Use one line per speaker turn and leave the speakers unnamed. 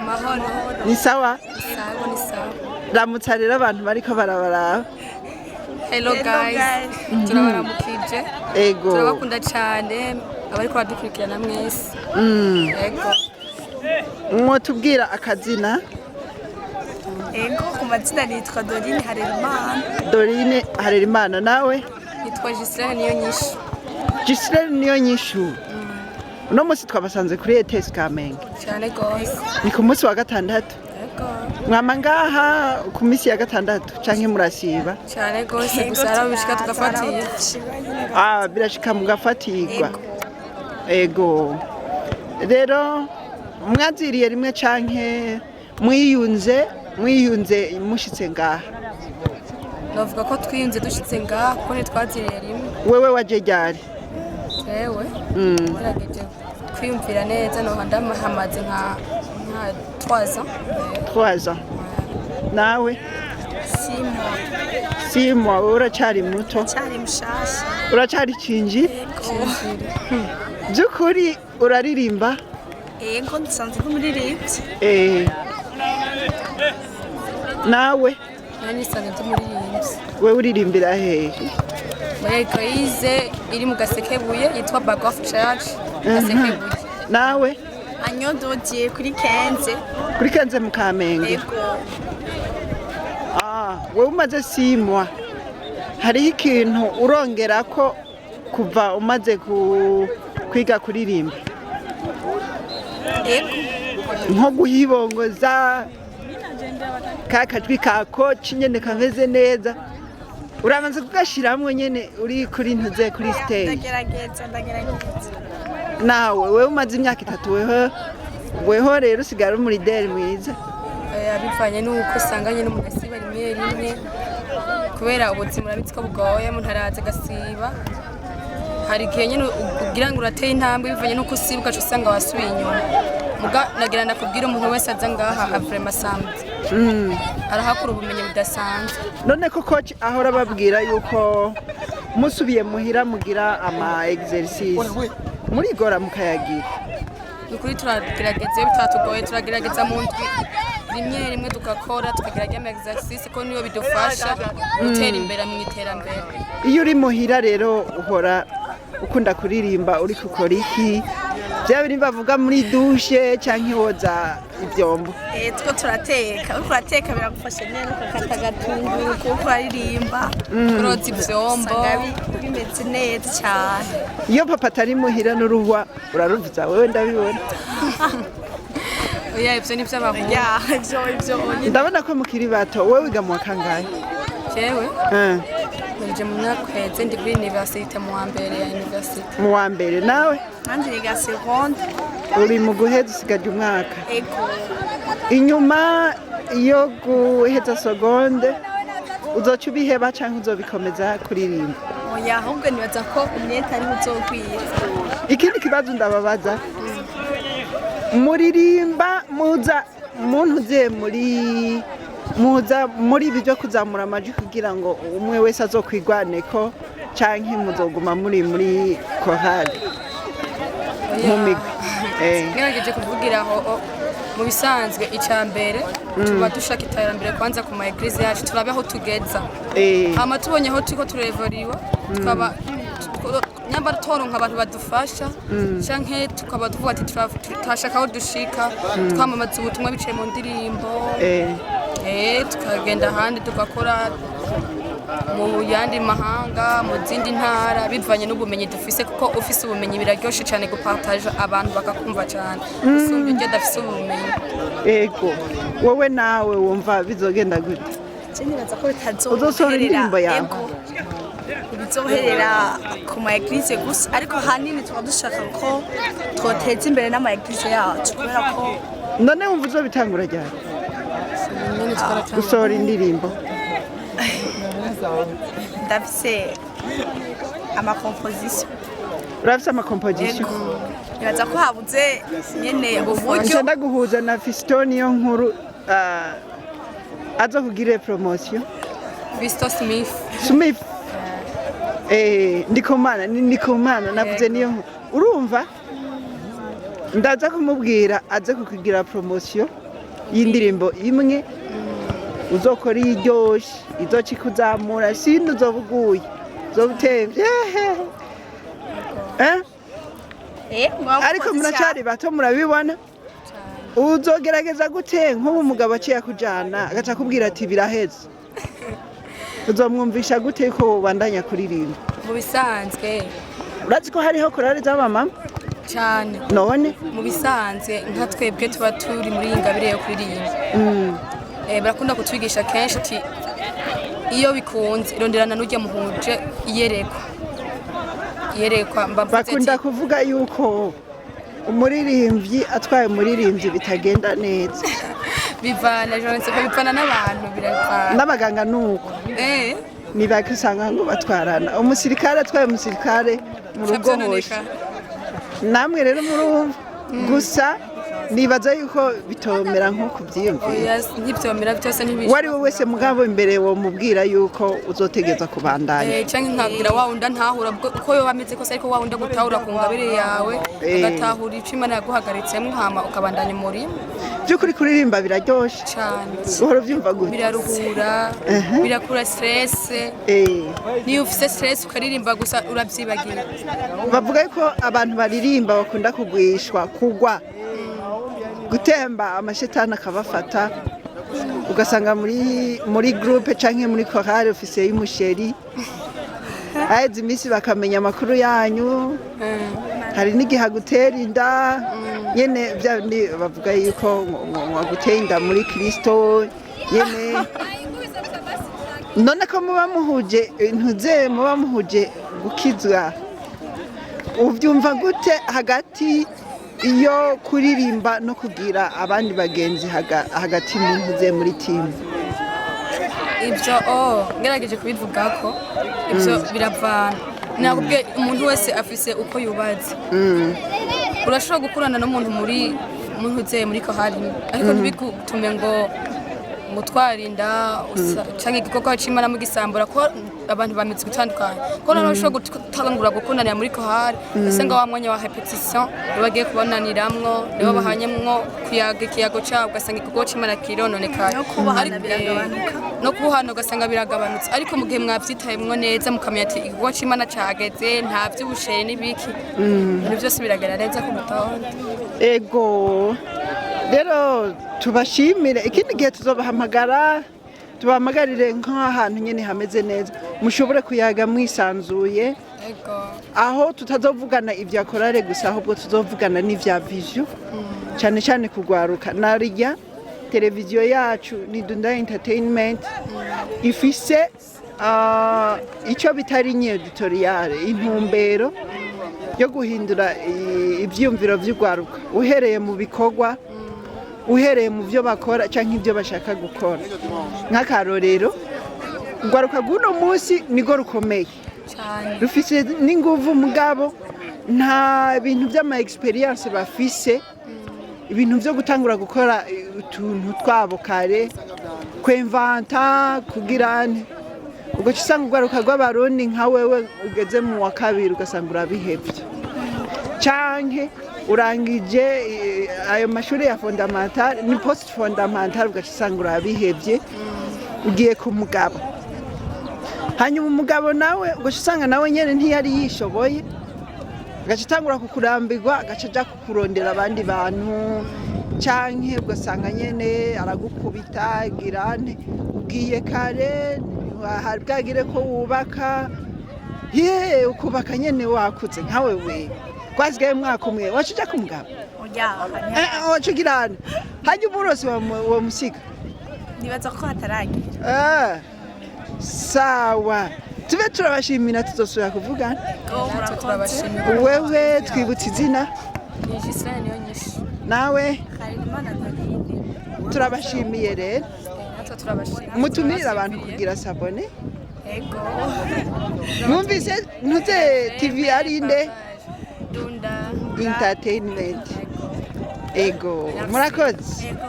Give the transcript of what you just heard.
Amahoro.
Ni sawa?
Sawa, ni sawa.
Ramutsa rero abantu bariko barabaraba.
Hello guys, turabaramukije. Turabakunda cyane abariko baradukurikirana mwese. Ego.
Mwotubwira akazina?
Ego, ku mazina nitwa Dorine Harerimana.
Dorine Harerimana, nawe?
Nitwa Gislaine Niyo Nyishu.
Gislaine Niyo Nyishu. Uno munsi twabasanze kuri ETS Kamenge.
Cyane gose.
Ni ku munsi wa gatandatu.
Ego.
Mwama ngaha ku minsi ya gatandatu canke murasiba?
Cyane gose, gusa hari aho bishika tugafatira.
Ah, birashika mugafatirwa. Ego. Rero mwaziriye rimwe canke mwiyunze mushitse ngaha?
Novuga ko twiyunze dushitse ngaha, kuko ntitwaziriye rimwe.
Wewe waje ryari?
Jewe ngerageje kwiyumvira neza, noha ndahamaze nka 3 ans.
3 ans. Nawe?
6 mois.
6 mois, wewe uracari muto.
Cyari mushasha.
Uracari cinji. By'ukuri uraririmba?
Ego, nsanzwe ndi umuririmbyi.
Nawe?
Nanjye nsanzwe ndi umuririmbyi.
Wewe uririmbira hehe?
Muri église iri mu Gasekebuye yitwa Bagof Church Gasekebuye.
Nawe?
Anyododiye kuri 15.
Kuri 15 mu Kamenge?
Ego.
Ah, wewe umaze 6 mois, hariho ikintu urongera ko kuva umaze kwiga kuririmba?
Ego.
Nko guhibongoza ka kajwi ka coach nyene kameze neza, urabanza kugashiramwo nyene uri kuri ntuze kuri stage?
Ndagerageza, ndagerageza.
Nawe wewe umaze imyaka 3, weho rero usigara uri umurideri mwiza.
Bivanye n'uko usanga nyine umuntu asiba rimwe rimwe kubera ubuzima, urabizi ko bugoye, umuntu araza agasiba. Hari igihe nyine ugira ngo urateye intambwe, bivanye n'uko usiba ugaca usanga wasubiye inyuma. Muga nagira ndakubwira, umuntu wese aza ngaha vraiment samedi arahakura ubumenyi budasanzwe.
None ko coach ahora ababwira yuko musubiye muhira mugira ama exercice, murigora mukayagira?
Ni ukuri turagerageza. Iyo bitatugoye turagerageza mu ndwi rimwe rimwe tugakora, tukagira ama exercice, ko niyo bidufasha gutera imbere mu iterambere.
Iyo uri muhira rero uhora ukunda kuririmba, uri gukora iki? Bya bindi bavuga muri douche canke woza ivyombo?
Two turateka, uriko urateka biragufasha nyene, ukakata agatunguru kuko uraririmba.
Kuroza ivyombo.
Usanga bimeze neza cyane.
Iyo papa atari muhira n'uruhwa uraruvuza wewe, ndabibona.
Oya, ivyo ni ivy'abahungu.
Ya, ivyo nyine.
Ndabona ko mukiri bato. Wewe wiga mu wa kangahe?
Jewe nje mu mwaka uheze ndi kuri université, mu wa mbere ya université.
Mu wa mbere. Nawe?
Nanjye niga seconde.
Uri mu guheza, usigaje umwaka?
Ego.
Inyuma yo guheza seconde uzoca ubiheba canke uzobikomeza kuririmba?
Oya, ahubwo nibaza ko umwete ariho uzogwira.
Ikindi kibazo ndababaza: muririmba muza muntuze muri muza muri ibi byo kuzamura amajwi kugira ngo umwe wese azokwigwaneko, canke muzoguma muri chorale mu migwi?
Ngerageje kuvugira aho mu bisanzwe, icya mbere tuba dushaka iterambere kwanza ku ma église yacu, turabe aho tugeza. Hama tubonye aho turiko turevoriwa, tukaba nyamba turonka abantu badufasha, canke tukaba tuvuga ati turashaka aho dushika, twamamaza ubutumwa biciye mu ndirimbo. Tukagenda ahandi tugakora mu yandi mahanga, mu zindi ntara, bivanye n'ubumenyi dufise, kuko ufise ubumenyi biraryoshe cyane gupartaja, abantu bakakumva cyane gusumba ibyo adafise ubumenyi.
Ego. Wowe nawe wumva bizogenda gute?
Je nibaza ko bitazoherera.
Uzosohora indirimbo yawe?
Ego. Bizoherera ku ma église gusa, ariko hanini tuba dushaka ko twoteza imbere n'ama église yacu kubera ko
None wumva uzobitangura ryari
Nyene twaratanga.
gusohora indirimbo?
Ndafise ama composition.
Urafise ama composition?
Ego, nibaza ko habuze nyene uburyo.
Nca ndaguhuza na Fiston Niyo Nkuru, azokugirire promotion.
Visto Smith.
Smith. Ndikumana ni Ndikumana navuze niyo nkuru. Urumva ndaza kumubwira aze kukugira promotion. Y'indirimbo imwe uzokora iryoshe, izoca ikuzamura, sindi uzoba uguye, uzoba utemvye. Eh? Ariko muracari bato, murabibona. Uzogerageza gute nk'ubu umugabo aciye akujana, agaca akubwira ati biraheze? Uzomwumvisha gute ko wobandanya kuririmba?
Mu bisanzwe
Urazi ko hariho korali z'abamama?
Cyane.
None?
Mu bisanzwe, nka twebwe tuba turi muri iyi ngabire yo kuririmba, barakunda kutwigisha kenshi ati iyo bikunze ironderana n'ujya muhuje iyerekwa, iyerekwa mba mvuze.
Bakunda
ati
kuvuga yuko umuririmbyi atwaye umuririmbyi bitagenda neza.
Bivana, je ko bivana n'abantu, biravana.
N'abaganga nuko. Nibake usanga ngo batwarana, umusirikare atwaye umusirikare mu rugo hoshe.
Vyononekara.
Namwe rero murumva gusa, nibaza yuko bitomera nko kubyiyumvira.
Oya, ntivyomera byose, ntibishobora.
Uwo ari we wese, mugabo imbere womubwira yuko uzotegeza kubandanya.
Canke nkabwira wa wundi antahura uko yoba ameze kose, ariko wa wundi agutahura ku ngabire yawe, agatahura ico Imana yaguhagaritsemo, hama ukabandanya umurimo.
By'ukuri kuririmba biraryoshe?
Cane.
Uhora ubyumva gute?
Biraruhura, birakura stress. Niyo ufise stress ukaririmba gusa, uravyibagira.
Bavuga ko abantu baririmba bakunda kugwishwa, kugwa, gutemba, amashetani akabafata, ugasanga muri groupe canke muri chorale ufise y'umusheri, haheze iminsi bakamenya amakuru yanyu, hari n'igihe agutera inda nyene, bya bindi bavuga yuko ngo aguteye inda muri Kristo nyene. None ko muba muhuje ntuze, muba muhuje gukizwa, ubyumva gute hagati iyo kuririmba no kugira abandi bagenzi hagati mu ntuze, muri timu?
Ibyo ngerageje kubivugako, ibyo biravana. Nakubwiye, umuntu wese afise uko yubatse. Urashobora gukurana n'umuntu muri muntu muri kohari, ariko ntibigutume ngo mutwarinda canke igikorwa c'Imana mugisambura, ko abantu bameze gutandukanye, ko noneho ushobora gutangura gukundanira muri kohari, usanga wa mwanya wa répétition nibo bagiye kubonaniramwo, nibo bahanyemwo kuyaga ikiyago cabo, ugasanga igikorwa c'Imana kirononekaye.
No kubahana biragabanuka.
No kubuhana ugasanga biragabanutse. Ariko mu gihe mwavyitayemwo neza, mukamenya ati igikorwa c'Imana cageze, nta vy'ubushere n'ibiki, ibintu byose biragenda neza ku rutonde.
Ego, rero tubashimire. Ikindi gihe tuzobahamagara, tubahamagarire nk'ahantu nyine hameze neza, mushobore kuyaga mwisanzuye, aho tutazovugana ibya korale gusa, ahubwo tuzovugana n'ibya vision, cyane cyane kugwaruka. Narirya televiziyo yacu ni Dunda Entertainment, ifise icyo bita ligne éditoriale, intumbero yo guhindura ivyiyumviro vy'urwaruka, uhereye mu bikorwa, uhereye mu byo bakora cyangwa ibyo bashaka gukora. Nk'akarorero, urwaruka rw'uno munsi nirwo rukomeye, rufise n'inguvu, mugabo nta bintu by'ama expérience bafise, ibintu byo gutangura gukora utuntu twabo kare, kwemvanta, kugira nte. Ubwo usanga urwaruka rw'Abarundi, nka wewe ugeze mu wa kabiri, ugasanga urabihevye, canke urangije ayo mashuri ya fondamental ni post fondamental, ugaca usanga urabihevye, ugiye ku mugabo. Hanyuma umugabo nawe ugaca usanga nawe nyene ntiyari yishoboye, agaca atangura kukurambirwa, agaca aja kukurondera abandi bantu, canke ugasanga nyene aragukubita girane, ugiye kare, bwagire ko wubaka ye, ukubaka nyene wakuze nkawe, we twasigaye umwaka umwe, waca uja ku mugabo?
Oya.
Waca ugirane hanyuma urose uwo musiga?
Nibaza ko hataragira.
Sawa, tube turabashimira, tuzosubira kuvugana.
Natwe turabashimira.
Wewe twibutse izina?
Ni Gislaine niyo nyinshi.
Nawe?
Harerimana David.
Turabashimiye rero.
Natwe turabashimira.
Mutumirire abantu kugira s'abonner.
Ego.
Mwumvise ntuze TV ari nde?
Dunda
Entertainment. Ego, murakoze.
Ego.